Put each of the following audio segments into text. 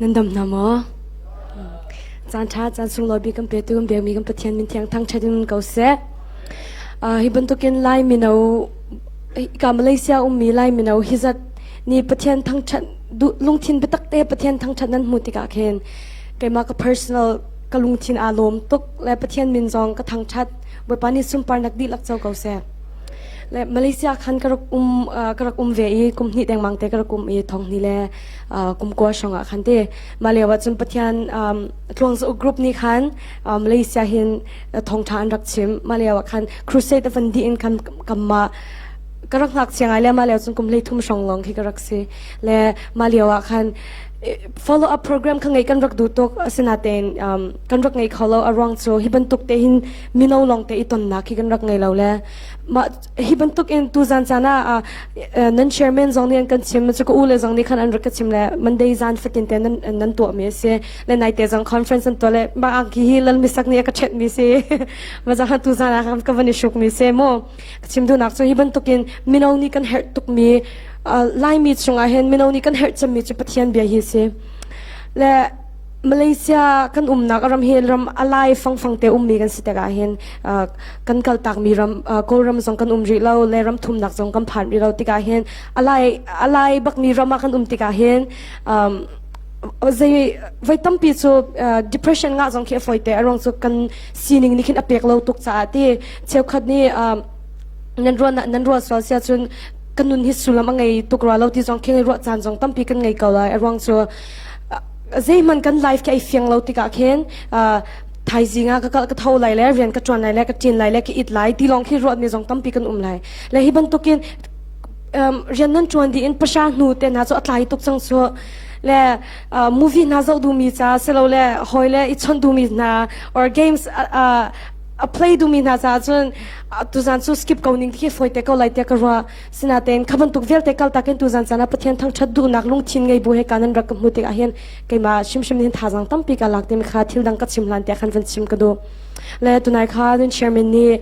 Nan dam hna maw? Caan ṭha, caan sunglawi bik kan petu kan biakmi kan Pathian min thiang thangṭhat in ko seh. Hi bantukin Lai mino ka Malaysia ummi Lai mino hi zat ni Pathian thangṭhat lungthin biatak te Pathian thangṭhat nan hmuh tikah khin keimah ka personal ka lungthin aa lawm tuk le Pathian min zong ka thangṭhat. Bawipa nih sunparnak dihlak co ko seh. Le Malaysia khan ka rak um ka rak um ve i kum hnih dengmang te ka rak um i thong hnih le kum kua hrawng ah khan te mah lio ah cun Pathian tluang za group nih khan Malaysia hin thawngṭha an rak chim. Mah lio ah khan crusade a van dih in khan kanmah ka rak ngakchia ngai le mah lio cun kum 13 hrawng lawng khi ka rak si. Le mah lio ah khan follow up program kha ngei kan rak duh tuk, asinain kan rak ngei kho lo. A ruang cu hi bantuk te hin mino lawng te i tonnak hi kan rak ngei lo le mah hi bantuk in tuzan caan ah nan chairman zong nih an kan chim cu ka u le zong nih khan an rak ka chim le Monday zan fatin te nan nan tuah mi a si le nai te zong conference an tuah le mah angki hi lal misak nih a ka ṭhet mi si ma zang tu zan ah ka van i hruk mi si mu. Ka chim duhnak cu hi bantuk in mino nih kan herh tuk mi, Laimi chungah hin mino nih kan herh cemmi cu Pathian bia hi si. Le Malaysia kan umnak ram hi ram alai fangfang te ummi kan si tikah hin kan kaltakmi ram, Kawlram zong kan um rih lo le ram thumnak zong kan phan rih lo tikah hin alai alai bakmi ram ah kan um tikah hin zei voi tampi cu depression ngah zong khi a fawi te. A ruang cu kan sining nih khin a pek lo tuk caah ti cheukhat nih nan ruah nan ruah sual sia cun kan nun hi sullam a ngei tuk rua lo ti zong khi ruah caan zong tampi kan ngei ko lai. A ruang cu zeihmanh kan life khi ai fiang lo tikah khin thaizing ah ka kal ka tho lai le rian ka ṭuan lai le ka ṭin lai le ka it lai ti lawng khi ruahmi zong tampi kan um lai. Le hi bantukin rian nan ṭuan dih in pasha hnu te hna cu a tlai tuk cang cu le movie hna zoh duhmi ca silole hawi le i chawnh duhmi hna or games a play duhmi hna caah cun tuzan cu skip ko ning khi fawi te ko lai tiah ka ruah. Sinain kha bantuk vialte kaltak in tuzan caan ah Pathian thangṭhat duhnak lungthin ngei bu he ka nan rak ka hmuh tikah hin keimah hrimhrim hin thazaang tampi ka lak timi kha thil dang ka chim hlan tiah khan van chim ka duh. Le tunai kha nun chairman nih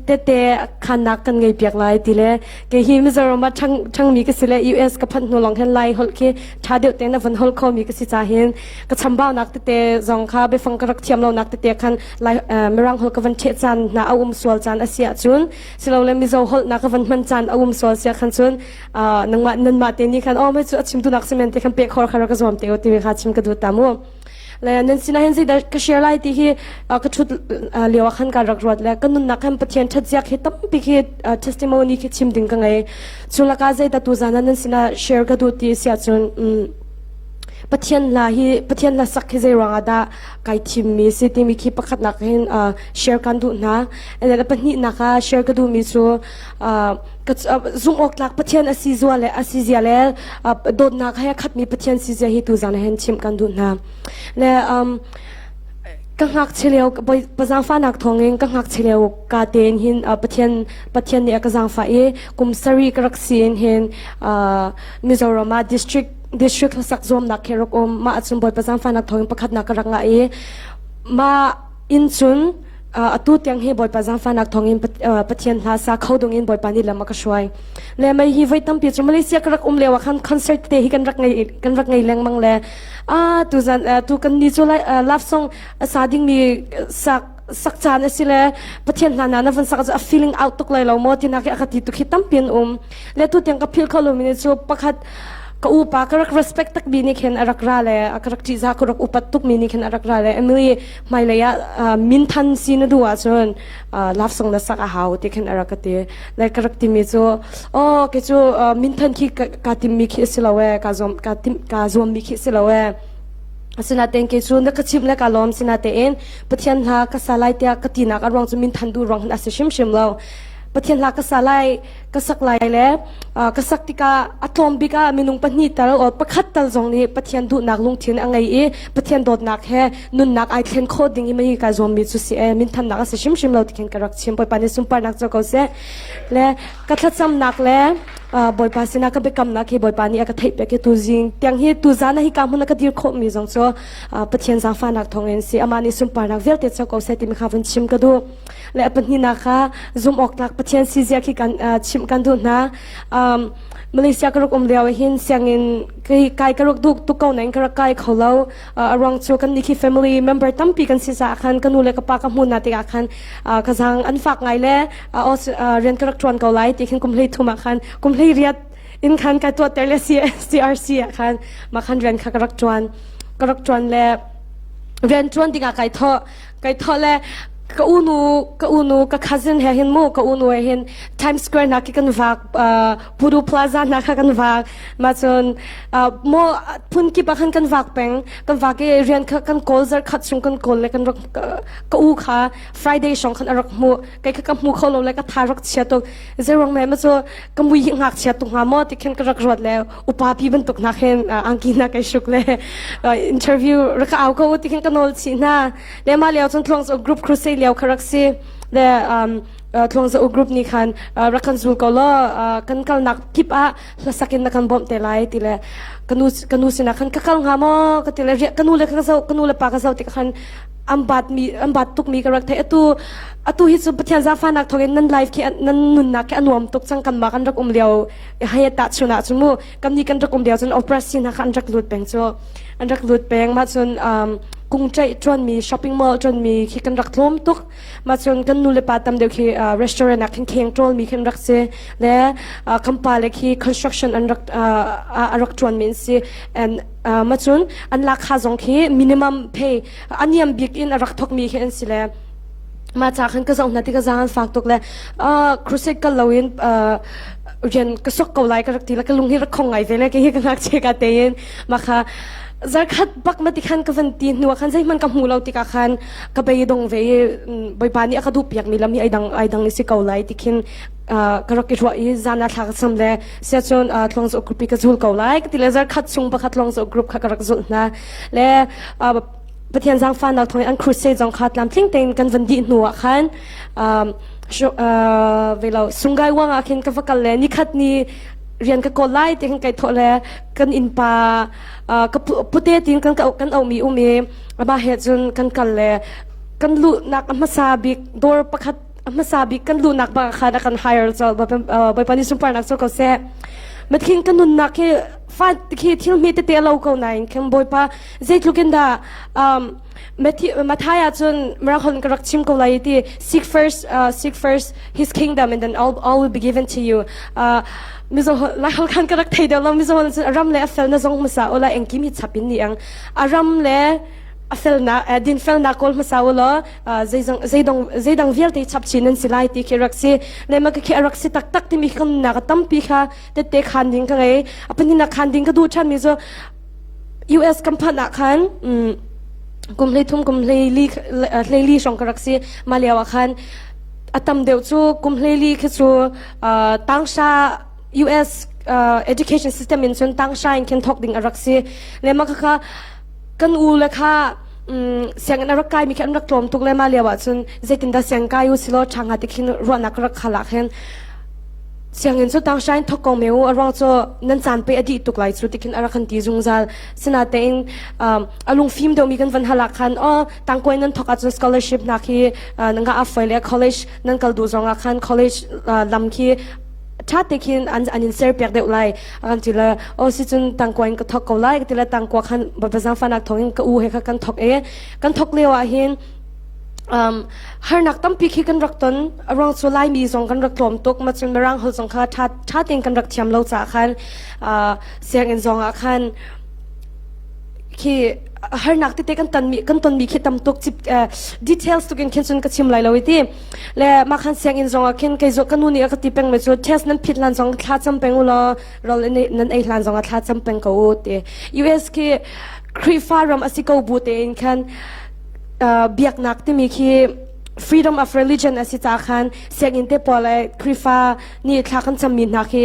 tete khannak kan ngei piak lai ti le kei hi Mizoram ah ṭhangmi ka si le US ka phanh hnu lawng hin Lai holh khi ṭha deuh tein a van holh khomi ka si ca hin ka chambaunak tete zong kha, biafang ka rak thiam lonak tete khan Lai Mirang holh ka van ṭheh caan hna a um sual caan a si ahcun, silole Mizo holh na ka van hman caan a um sual sia khan cun nangmah nanmah te nih khan oh mei cu a chim duhnak si men te khan pek khor kha ka zuam te u timi kha chim ka duh ta mu. Le nan sinah hin zeidah ka share lai ti hi ka ṭhut lio ah khan ka rak ruat le ka nunnak khan Pathian ṭhatziak hi tampi khi testimony khi chim ding ka ngei. Cu lakah zeidah tu zan ah nan sinah share ka duh ti si ahcun Pathian hla hi, Pathian hla sak hi zei ruangah dah kai thimmi si timi khi pakhatnak hin share kan duh hna. And then a pahnihnak ah share ka duhmi cu zumh awk tlak Pathian a si zua le a si zia le dawtnak he a khatmi Pathian si zia hi tuzan ah hin chimh kan duh hna. Le ka ngakchia lio zaangfahnak thawngin ka ngakchia lio ka tein hin Pathian Pathian nih a ka zaangfah i kum sarih ka rak si in hin Mizoram ah district district hlasak zuamnak khi rak um. Mah ahcun Bawipa zaangfahnak thawngin pakhatnak ka rak ngah i mah inn cun atu tiang hi Bawipa zaangfahnak thawngin Pathian hla sa kho ding in Bawipa nih lam a ka hruai. Le mei hi voi tampi cu Malaysia ka rak um lio ah khan concert te hi kan rak ngei lengmang le a tu zan tu kan ni cu love song a sa dingmi sak sak caan a si le Pathian hla na na van sak cu a feeling out tuk lai lo maw tinak hi a ka ti tuk hi tampi an um. Le tu tiang ka phil kho lo mi cu pakhat ka upa ka rak respect tak mi nih khin a rak ra le a ka rak ṭihzah ka rak upat tuk mi nih khin a rak ra le, "Emily, hmailei ah minthan si na duh ahcun love song na sak a hau," ti khin a rak ka ti. Le ka rak timi cu, "Oh, kei cu minthan khi ka timmi khi a si lo e, ka zuam ka tim ka zuammi khi a si lo e. Asinain kei cu na ka chimh le ka lawm. Sinain Pathian hla ka sa lai tiah ka tinak a ruang cu minthan duh ruang hin a si hrimhrim lo. Pathian hla ka sa lai, ka sak lai le ka sak tikah a tlawm bik ah minung pahnih tal or pakhat tal zong nih Pathian duhnak lungthin a ngei i Pathian dawtnak he nunnak ai thlen khawh ding i mei ka zuammi cu si e, minthannak a si hrimhrim lo," ti khin ka rak chim. Bawipa nih sunparnak co ko seh. Le ka thlacamnak le Bawipa sinah ka biakamnak hi Bawipa nih a ka theih pek i tu zing tiang hi, tu zan ah hi ka hmun a ka dir khawhmi zong cu Pathian zaangfahnak thawngin si. Amah nih sunparnak vialte co ko seh timi kha vun chim ka duh. Le a pahnihnak kha zumh awk tlak Pathian si zia khi kan chimh kan duh hna. Malaysia ka rak um lio hin sianginn kai kai ka rak duk tuk ko nain ka rak kai kho lo. A ruang cu kan nih khi family member tampi kan si caah khan ka nu le ka pa ka hmuh hna tikah khan ka zaang an fak ngai le rian ka rak ṭuan ko lai ti khin kum 13 ah khan kum 18 in khan kai tuahter le CRC ah khan mah khan rian kha ka rak ṭuan ka rak ṭuan le rian ṭuan dingah kai thawh kai thawh le ka unu ka unu ka cousin he hin mu ka unu he hin Times Square na ki kan vak Pudu Plaza na kha kan vak ma cun mo phun kip ah khan kan vak peng kan vak i rian kha kan kawl zar khat chung kan kawl le kan rak ka u kha Friday song khan a rak hmu kai kha ka hmu kho lo le ka tha rak chia tuk zeirong me ma cu ka mui hi ngak chia tuk hnga maw ti khin ka rak ruat le upa pi bantuk nak hin angki na kai shuk le interview rak au ko ti khin ka nawl chih hna le ma lio cun tluang zo group crusade lio kha rak si le tluang zo group nih khan rak kan zul ko law kan kalnak kip ah hlasak in na kan bawmh te lai ti le kanu kanu sinah khan ka kal hnga maw ka ti le kanu le ka zo kanu le pa ka zo ti khan an bat mi an bat tuk mi ka rak thei atu atu hi cu Pathian zaangfahnak thawngin nan life khi nan nunnak khi a nuam tuk cang kan mah kan rak um lio hai ta chun ah cun mu kan ni kan rak um lio cun opera scene kha an rak lut peng cu an rak lut peng ma cun um, kungṭaih ṭuanmi shopping mall ṭuanmi khi kan rak tlawm tuk ma cun kan nu le pa tam deuh khi uh, restaurant ah khin kheng ṭawlmi khi an rak si le uh, kan pa le khi construction an rak uh, a rak ṭuanmi an si and uh, ma cun an lakha zong khi minimum pay a niam bik in a rak thawkmi khi an si le mah ca khan ka zoh hna ti ka zaang an fak tuk le crusade kal loin rian ka sok ko lai ka rak ti le ka lung hi rak khong ngai ve le ke hi ka ngakchia ka tein mah kha zarkhat bak ma ti khan ka van ti hnu ah khan zeihmanh ka hmu lo tikah khan ka beidong ve i bawipa nih a ka duh piak mi lam hi ai dang ai dang i si ko lai ti khin ka rak i ruah i zan ah thla ka cam le sia cun tluang zo group i ka zul ko lai ka ti le zarkhat chung pakhat tluang zo group kha ka rak zulh hna le Pathian zaangfahnak thawngin an crusade zong kha tlamtling tein kan van dih hnu ah khan ve lo Sungai Wang ah khin ka va kal le nikhat ni rian ka kawl lai ti khan kai thawh le kan innpa ka pute tin kan kan aumi um i amah he cun kan kal le kan luhnak a hmasa bik dawr pakhat a hmasa bik kan luhnak bak khan a kan hire col Bawipa nih sunparnak cu ko seh matking kan nunnak hi fa khi thil hme tete lo ko nain khin Bawipa zeitluk in dah um, Matthai ah cun miracle ka rak chim ko lai ti seek first uh, seek first his kingdom and then all, all will be given to you uh, mizo lai khan ka rak thei deuh lo mizo cun ram le a fel na zong hmasa ula engkim hi chapin ni ang a ram le a fel na din fel na kawl hmasa ulaw zeidang zeidang zeidang vialte chap chin nan si lai ti khi rak si le ma khi rak si tak tak timi kan na ka tampi kha tette khan ding ka ngei apanin na khan ding ka du than mi cu US kan phanh ah khan kum 13 kum 14 hrawng ka rak si. Mah lio ah khan a tam deuh cu kum 14 khi cu tangsha US education system in cun tangsha in khin thawk ding a rak si. Le mah khakha kan u le kha sianginn a rak kaimi khi an rak tlawm tuk le mah lio ah cun zeitindah siang kai u silaw ṭha hnga ti khin ruahnak ka rak khal ah khin Sianginn cu tangsha in thawk ko me u a ruang cu nan caan pe a dih tuk lai cu tikhin a rak kan ti zungzal. Sinatein um, a lungfim deuhmi kan van hal ah khan oh tangkuai nan thawk ahcun scholarship nak hi uh, nan ngah a foi le college nan kal duh zong ah khan college uh, lam khi ṭha te khin an an in ser piak deuh lai a kan ti le oh si cun tangkua in ka thawk ko lai ka ti le tangkua khan bazang fanak thawng in ka u he kha kan thawk e kan thawk lio ah hin um, harnak tampi khi kan rak ton a ruang cu Laimi zong kan rak tlawm tuk ma cun Mirang holh zong kha ṭha ṭha tein kan rak thiam lo caah khan uh, sianginn zong ah khan khi harnak tete kan tonmi kan tonmi khi tam tuk chip uh, details tukin khin cun ka chim lai lo i ti le mah khan sianginn zong ah khin kei zo ka nu nih a ka ti peng me cu test nan phit hlan zong thla cam peng u law rol nan ei hlan zong ah thla cam peng ko u ti US khi Khrihfa ram a si ko bu tein khan biaknak timi khi freedom of religion a si ca khan sianginn te pawl le Khrihfa nih thla kan cammi hna khi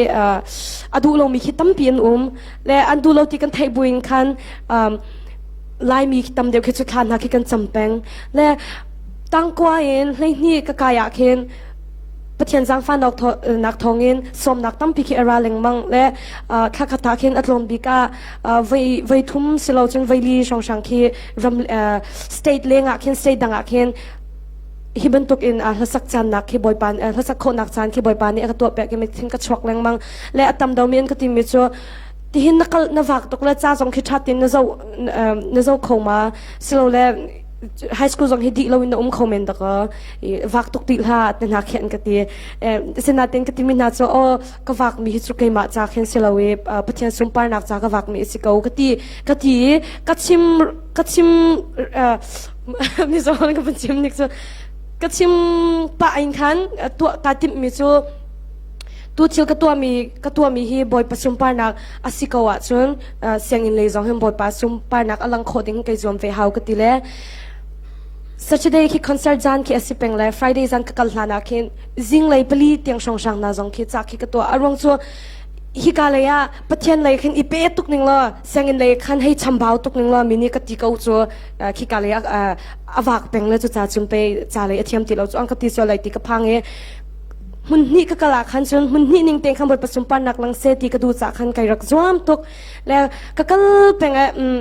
a duh lomi khi tampi an um le an duh lo ti kan theih buin khan Laimi tam deuh khi cu thla hna khi kan cam peng le tangkua in 12 ka kai ah khin Pathian zaangfahnak nak thawngin sawmnak tampi khi a ra lengmang le thla khat ah khin a tlawm bik ah voi voi thum silo cun voi li hrawnghrang khi ram state leng ah khin state dang ah khin. Hi bantuk in hlasak caannak khi Bawipa hlasak khawhnak caan khi Bawipa nih a ka tuah piak i mithin ka chuak lengmang le a tam domi an ka timi cu tihin na kal na vak tuk le ca zong khi ṭha tein na zoh na zoh kho ma silole high school zong hi dih loin na um kho men dak vak tuk ti hlah te hna khi an ka ti sinain ka timi hna cu aw ka vak mi hi cu keimah ca khin si lo i Pathian sunparnak ca ka vak mi a si ko ka ti ka ti i ka chim ka chim Mizo ka van chim nik cu ka chim pah in khan tuah ka timh mi cu tu thil ka tuahmi ka tuahmi hi Bawipa sunparnak a si ko ahcun sianginn lei zong hin Bawipa sunparnak a lang khawh ding kai zuam ve hau ka ti le Saturday khi concert zan khi a si peng le Friday zan ka kal hlan ah khin zinglei pali tiang hrawnghrang hna zong khi ca khi ka tuah a ruang cu hika lei ah Pathian lei khin i pe tuk ning law sianginn lei khan hei chambau tuk ning law mi nih ka ti ko cu khika lei ah a vak peng le cu ca cun pe ca lei a thiam ti lo cu an ka ti sual lai ti ka phang i hmun hnih ka kal ah khan cun hmun hnih ning te khan Bawipa sunparnak lang se ti ka duh ca khan kai rak zuam tuk le ka kal peng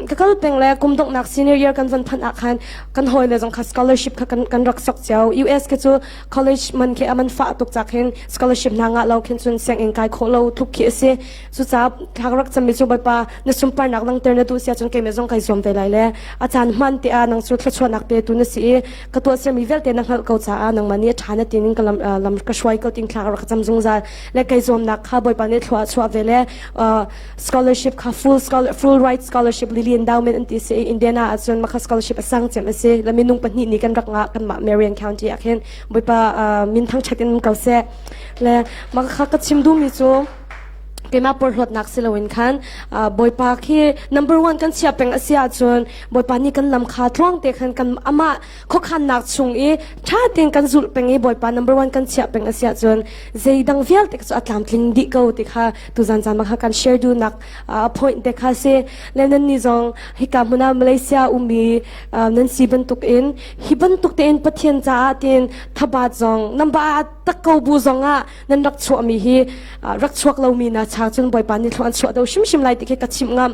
ka kal peng le kum donghnak senior year kan van phanh ah khan kan hawi le zong kha scholarship kha kan kan rak sok cio US ke cu college man khi aman fa tuk cak hin scholarship hna ngah lo khin cun sianginn kai khawh lo tluk khi a si Cucaah thla ka rak cammi cu Bawipa na sunparnak langhter na duh si ahcun keimah zong kai zuam ve lai le a caan hmaan te ah nang cu thluachuahnak petu na si i ka tuahsermi vialte na hngalh ko caah nangmah nih a ṭha na ti ning ka lam, lam ka hruai ko ting thla ka rak cam zungzal le kai zuamnak kha Bawipa nih thlua a chuah ve le scholarship kha full scholar, full right scholarship Lily Endowment an ti si i Indiana ahcun mah kha scholarship a sang cem a si le minung pahnih nih kan rak ngah kanmah Marion County ah khin Bawipa min thangṭhat in um ko seh le mah kha ka chim duhmi cu keimah porhlawtnak si loin khan Bawipa khi number one kan chia peng a si ahcun Bawipa nih kan lam kha tluang te khan kan amah khuakhannak chung i ṭha tein kan zulh peng i Bawipa number one kan chiah peng a si ahcun zeidang vialte cu a tlamtling dih ko ti kha tuzan caan kha kan share duhnak point te kha si le nan nih zong hika hmun ah Malaysia ummi nan si bantuk in hi bantuk tein Pathian caah tiin thabat zong number tak ko bu zong ah nan rak chuahmi hi rak chuak lomi na cha cun Bawipa nih thlua an chuah do hrimhrim lai ti khi ka chimh ngam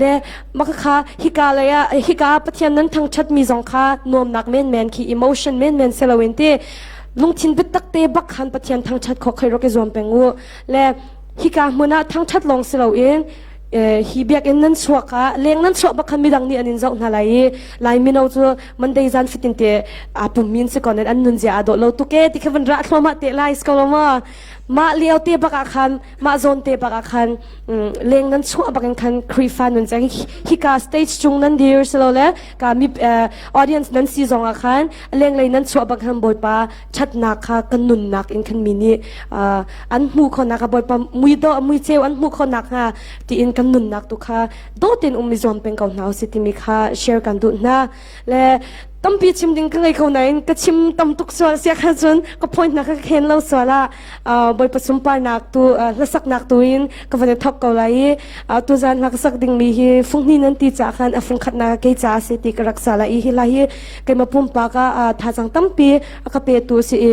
le maka kha hika lei ah hika Pathian nan thangṭhatmi zong kha nuamnak menmen khi emotion menmen si loin ti lungthin biatak te bak khan Pathian thangṭhat khawh khai rak i zuam peng u le hika hmun ah thangṭhat lawng si loin hi biakinn nan chuak ah leng nan chuah bak khan midang nih an in zoh hna lai i lai mino cu Monday zan fatin te aa pummi an si ko nain an nunzia aa dawh lo tuk e ti kha van rah thluahmah te lai si ko lo maw mah lio te bak ah khan mah zawn te bak ah khan leng nan chuah bak in khan Khrihfa nun cang hika stage cung nan dir silole ka mi audience nan si zong ah khan lenglei nan chuah bak khan Bawipa ṭhatnak kha kan nunnak in khan mi nih an hmu khawhnak kha Bawipa mui dawh mui ceu an hmuh khawhnak hnga tiin kan nunnak tu kha dawh tein um i zuam peng ko hna usih timi kha share kan duh hna le tampi chim ding ka ngei ko nain ka chim tam tuk sual sia kha cun ka point na ka khen lo sual ah Bawipa sunparnak tu hlasaknak tu in ka van i thok ko lai i tuzan hla ka sak ding mi hi funghni nan ti ca khan a fungkhat na kei ca si ti ka rak sa lai i hi lai hi keimah pumpak ah thazang tampi a ka petu si i.